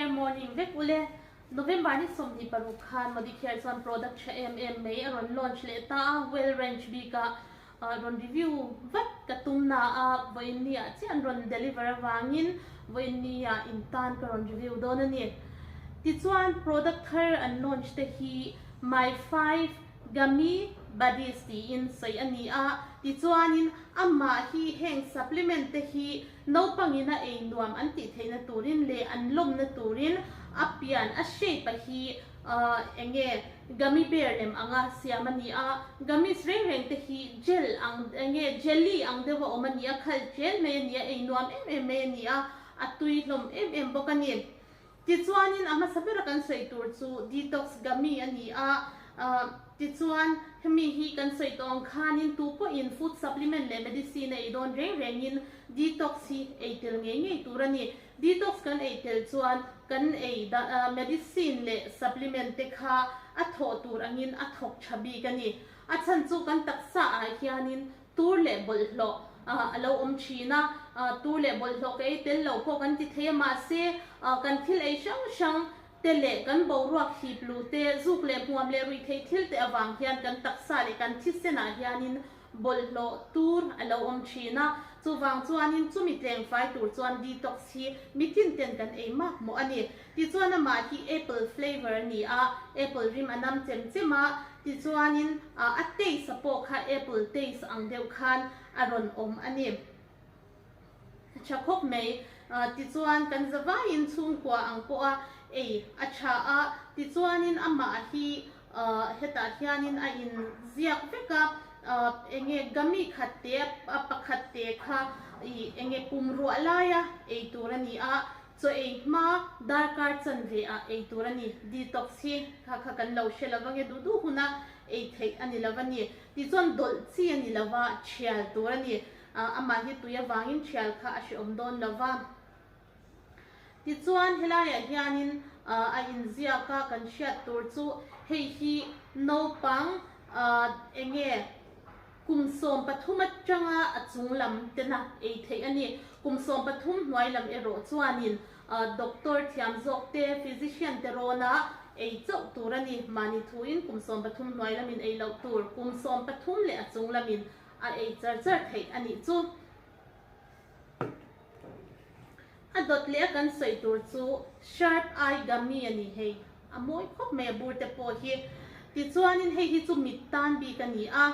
Modicare morning vek ule. November ni 26 khan Modicare chuan product tha em em mai a rawn launch leh ta a, Well Ranch bikah rawn review vat ka tum na a, vawiin ni ah chiah an rawn deliver avangin vawiin ni ah in tan ka rawn review dawn a ni. Tichuan product thar an launch te hi My 5 Gummy Buddies tiin sawi a ni a, tichuanin amah hi heng supplement te hi naupangin a ei nuam an tih theihna turin leh an lawmna turin a pian a shape a hi eng nge gummy bear lem anga siam a ni a, gummies reng reng te hi gel ang eng nge jelly ang deuh a awm a ni a, khal ṭel mai a ni a, ei nuam em em mai a ni a, a tui hlawm em em bawk a ni. Tichuanin a hmasa bera kan sawi tur chu detox gummy a ni a, tichuan hemi hi kan sawi tawh ang khanin tu pawhin food supplement leh medicine a ei dawn reng rengin detox hi ei tel ngei ngei tur a ni. Detox kan ei tel chuan kan ei medicine leh supplement te kha a thawh tur angin a thawk tha bik a ni. A chhan chu kan taksa ah hianin Tur leh bawlhhlawh a lo awm thin a, tur leh bawlhhlawh ka ei tel lo pawh kan ti thei a, mahse kan thil ei hrang hrang te leh kan boruak hip lu te, zuk leh hmuam leh ruih theih thil te avang hian kan taksa leh kan thisenah hianin bawlhhlawh tur a lo awm thin a, chuvang chuanin chumi tlengfai tur chuan detox hi mitin ten kan ei mak mawh a ni. Tichuan amah hi apple flavour a ni a, apple rim a nam chem chem a, tichuanin a taste a pawh kha apple taste ang deuh khan a rawn awm a ni. A tha khawp mai. Tichuan kan zavaiin chhungkua ang pawha ei a tha a, tichuanin amah hi hetah hianin a inziak vek a, enge gummy khat te a pakhat te kha ih enge pum ruah laia ei tur a ni a, Chaw ei hma darkar chanve ah ei tur a ni. Detox hi kha kha kan lo hre lo ange duh duh huna ei theih a ni lo a ni. Tichuan dawlh chi a ni lo va, thial tur a ni. Amah hi tui avangin thial kha a hrehawm dawn lo va. Tichuan helaiah hianin a inziak a kan hriat tur chu hei hi naupang enge Kum 13 atanga a chung lam tena ei theih a ni. Kum 13 hnuai lam erawh chuanin doctor thiam zawk te, physician te rawna ei chauh tur a ni. Mahni thuin kum 13 hnuai lamin ei loh tur, kum 13 leh a chung lamin a ei char char theih a nih chu. A dawt leh a kan sawi tur chu sharp eye gummy a ni hei. A mawi khawp mai a bur te pawh hi. Tichuanin hei hi chu mit tan bik a ni a,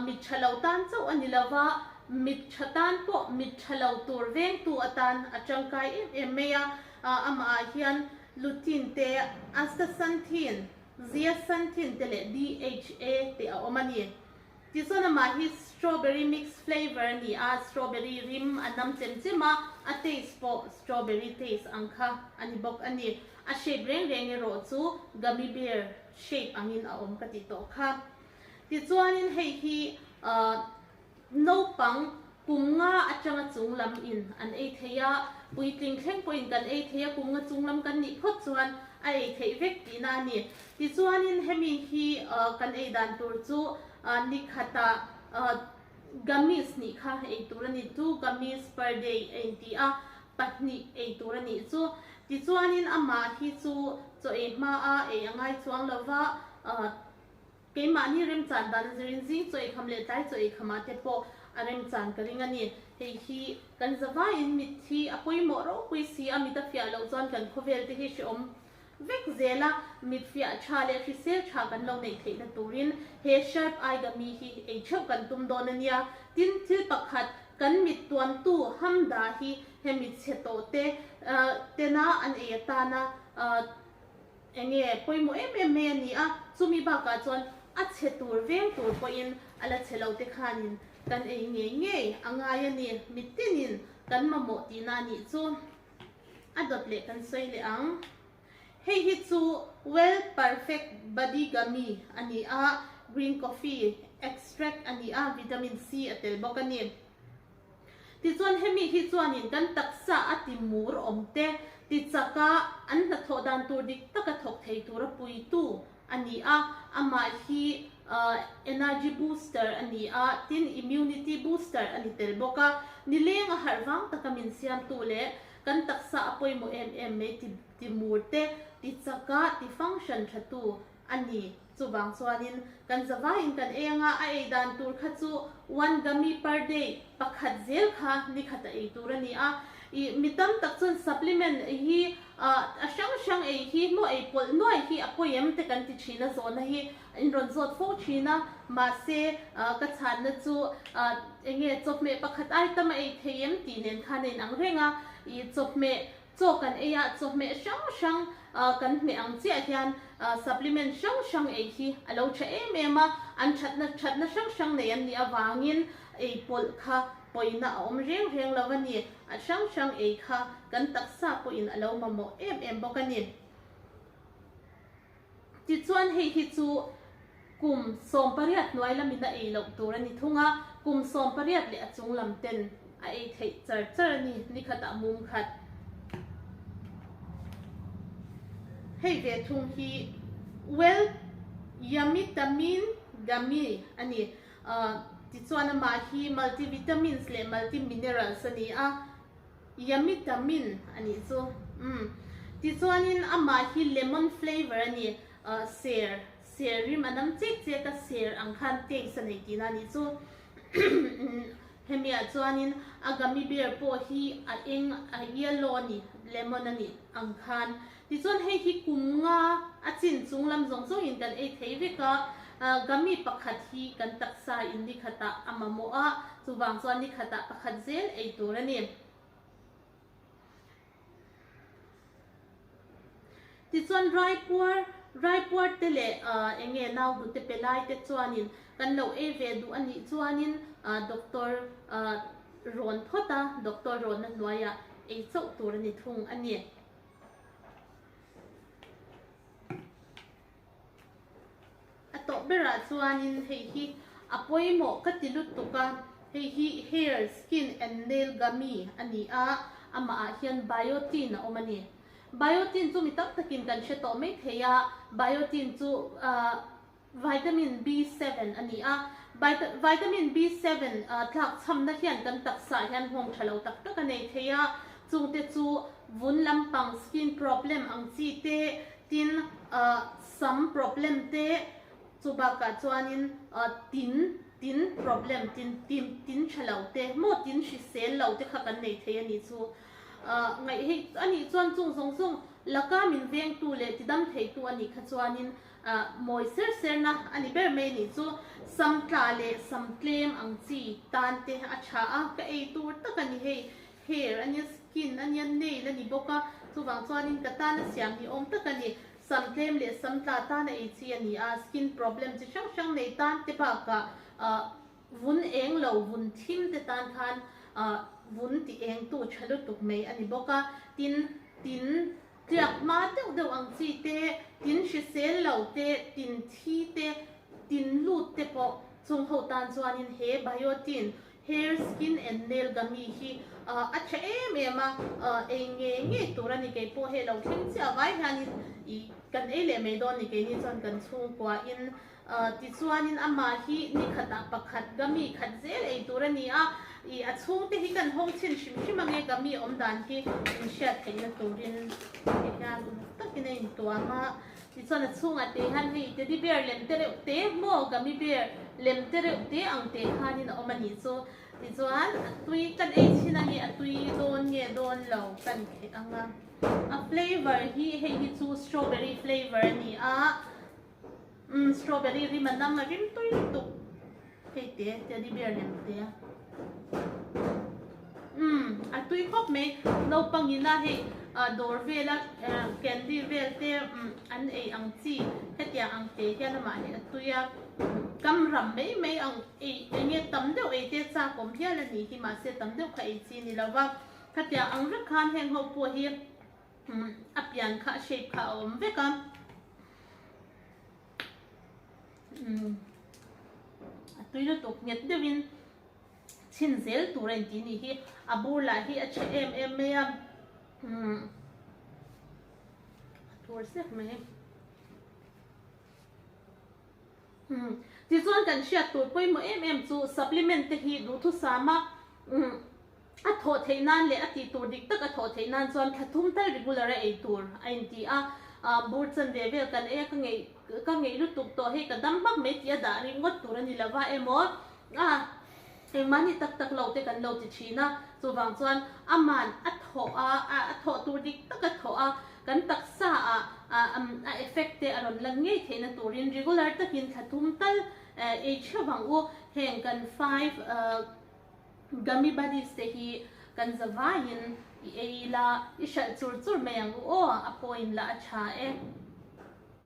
mit tha lo tan chauh a ni lo va, mit tha tan pawh mit tha lo tur vengtu atan a tangkai em em mai a. Amah ah hian lutein te, astaxanthin, zeaxanthin te leh DHA te a awm a ni. Tichuan amah hi strawberry mix flavour a ni a, strawberry rim a nam chem chem a, a taste pawh strawberry taste ang kha a ni bawk a ni. A shape reng reng erawh chu gummy bear shape angin a awm ka tih tawh kha. Tichuanin hei hi naupang kum nga atanga chung lam in an ei thei a, puitling thleng pawhin kan ei thei a, kum nga chung lam kan nih phawt chuan a ei theih vek tihna a ni. Tichuanin hemi hi kan ei dan tur chu ni khatah gummies nih kha ei tur a ni, two gummies per day a inti a, pahnih ei tur a nih chu. Tichuanin amah hi chu chaw ei hmaa ei a ngai chuang lova, Keimahni remchan dan a zirin zing chaw eikham leh tlai chaw eikhamah te pawh a remchan ka ring a ni. Hei hi kan zavaiin mitthi a pawimawh ropui si a, mit a fiah loh chuan kan khawvel te hi hrehawm vek zel a, mit fiah tha leh hrisel tha kan lo neih theihna turin he sharp eye gummy hi ei theuh kan tum dawn a nia. Tin, thil pakhat kan mit tuamtu hamda hi he mit chhe tawh te tena an ei atana Enge pawimawh em em mai a ni a, chumi bakah chuan a chhe tur veng tur pawhin a la chhe lo te khanin kan ei ngei ngei a ngai a ni, mitinin kan mamawh tihna a nih chu a dawt leh kan sawi leh ang. Hei hi chu Well Perfect Body Gummy a ni a, green coffee extract a ni a, vitamin C a tel bawk a ni. Tichuan hemi hi chuanin kan taksa a ti mur awm te ti chak a, an hnathawh dan tur dik taka thawk thei tura puitu a ni a, amah hi energy booster a ni a, tin immunity booster a ni tel bawk a, nileng a harh vang taka min siamtu leh. Kan taksa a pawimawh em em mai ti ti mur te, ti chak a, ti function tha tu a ni. Chuvang chuanin kan zavaiin kan ei anga a ei dan tur kha chu one gummy per day pakhat zel kha ni khat a ei tur a ni a. Ih mi tam tak chuan supplement hi a hrang hrang ei hi maw ei pawlh nuai hi a pawi em te kan ti thin a zawhna hi in rawn zawt fo thin a. Mahse ka chhanna chu enge chawhmeh pakhat ai tam a ei thei em tih nen khan a inang reng a. Ih chawhmeh Chaw kan ei a, chawhmeh hrang hrang kan hmeh ang chiah hian supplement hrang hrang ei hi a lo tha em em a, an thatna thatna hrang hrang nei an nih avangin ei pawlh kha pawina a awm reng reng lo a ni. A hrang hrang ei kha kan taksa pawhin a lo mamawh em em bawk a ni. Tichuan hei hi chu kum 18 hnuai lamin a ei loh tur a ni thung a, kum 18 leh a chung lam ten a ei theih char char a ni, nikhatah mum khat. Hei ve thung hi Well Yummy-Tamin Gummy a ni. Tichuan amah hi multivitamins leh multiminerals a ni a. Yummy-Tamin a nih chu. Umm. Tichuanin amah hi lemon flavour a ni. Ser, ser rim a nam chek chek a, ser ang khan taste a nei tihna a nih chu. Hemiah chuanin a gummy bear pawh hi a eng, a yellow a ni, lemon a nih ang khan. Tichuan hei hi kum nga a chin chung lam zawng zawngin kan ei thei vek a, gummy pakhat hi kan taksa in ni khatah a mamawh a, chuvang chuan ni khatah pakhat zel ei tur a ni. Tichuan Raipuar, Raipuar te leh eng nge nau hnute pe lai te chuanin kan lo ei ve duh a nih chuanin doctor rawn phawt a, doctor rawnna hnuaiah ei chauh tur a ni thung a ni. A tawp berah chuanin hei hi a pawimawh ka ti lutuk a, hei hi hair, skin and nail gummy a ni a, amah ah hian biotin a awm a ni. Biotin chu mi tam takin kan hre tawh mai thei a, biotin chu ah Vitamin B7 a ni a, Vitamin B7 tlak chhamna hian kan taksa hian nghawng tha lo tak tak a nei thei a, chungte chu vun lampang skin problem ang chi te, tin sam problem te, chu bakah chuanin tin tin problem tin tin tin tha lo te maw tin hrisel lo te kha kan nei thei a nih chu. Ngaih hei a nih chuan chung zawng zawng laka min vengtu leh tidam theitu a nih kha chuanin Mawi ser serna a ni ber mai nih chu. Sam tla leh sam tlem ang chi tan te a tha a, ka ei tur tak a ni hei. Hair a nia, skin a nia, nail a ni bawk a, chuvang chuanin ka tan a siam ni awm tak a ni. Sam tlem leh sam tla tan a ei chi a ni a, skin problem chi hrang hrang nei tan te bakah vun eng lo, vun thim te tan khan vun ti eng tu tha lutuk mai a ni bawk a, tin, tin. Tliak hma deuh deuh ang chi te, tin hrisel lo te, tin thi te, tin lut te pawh chung ho tan chuanin he biotin hair, skin and nail gummy hi a tha em em a, ei ngei ngei tur a ni. Kei pawh hei lo thleng chiah vai hianin ih kan ei leh mai dawn ni keini chuan kan chhungkua in Tichuanin amah hi ni khatah pakhat gummy khat zel ei tur a ni a, ih a chhungte hi kan hawng chhin hrim hrim ange gummy awm dan hi in hriat theihna turin ti hian uluk takin a intuam a. Tichuan a chhungah te hian hei teddy bear lem te reuh te maw gummy bear lem te reuh te ang te khanin a awm a nih chu. Tichuan a tui kan ei chhin ange a tui dawn nge dawn lo kan kheh ang a. A flavour hi hei hi chu strawberry flavour a ni a. Umm strawberry rim a nam a rim tui lutuk hei te teddy bear lem te umm a tui khawp mai naupang ina hei dawr vela candy vel te an ei ang chi hetiang ang te hian amah hi a tui a kam ram mai mai ang ei enge tam deuh ei te chak awm hial a nih hi mahse tam deuh kha ei chi ni lova khatiang ang vek khan heng ho pawh hi a pian kha a shape kha a awm vek a. A tui lutuk nghet deuhin chhin zel tur a inti nih hi a bur lah hi a chhe em em mai a a tur sek mai tichuan kan hriat tur pawimawh em em chu supplement te hi duhthusam a. A thawh theih nan leh a tih tur dik tak a thawh theih nan chuan thla thum tal regular a ei tur a inti a, bur chanve vel kan ei a ka ngeih ka ngeih lutuk tawh hei ka dam hmak mai tih a dah ringawt tur a ni lova emaw a engmahni tak tak lo te kan lo ti thin a, chuvang chuan aman a thawh a a thawh tur dik tak a thawh a kan taksa ah a effect te a rawn lan ngei theihna turin regular takin thla thum tal ei theuh ang u, heng kan 5 Gummy buddies te hi kan za vaiin i ei ila i hralh chur chur mai ang u aw, a pawhin lah a tha e.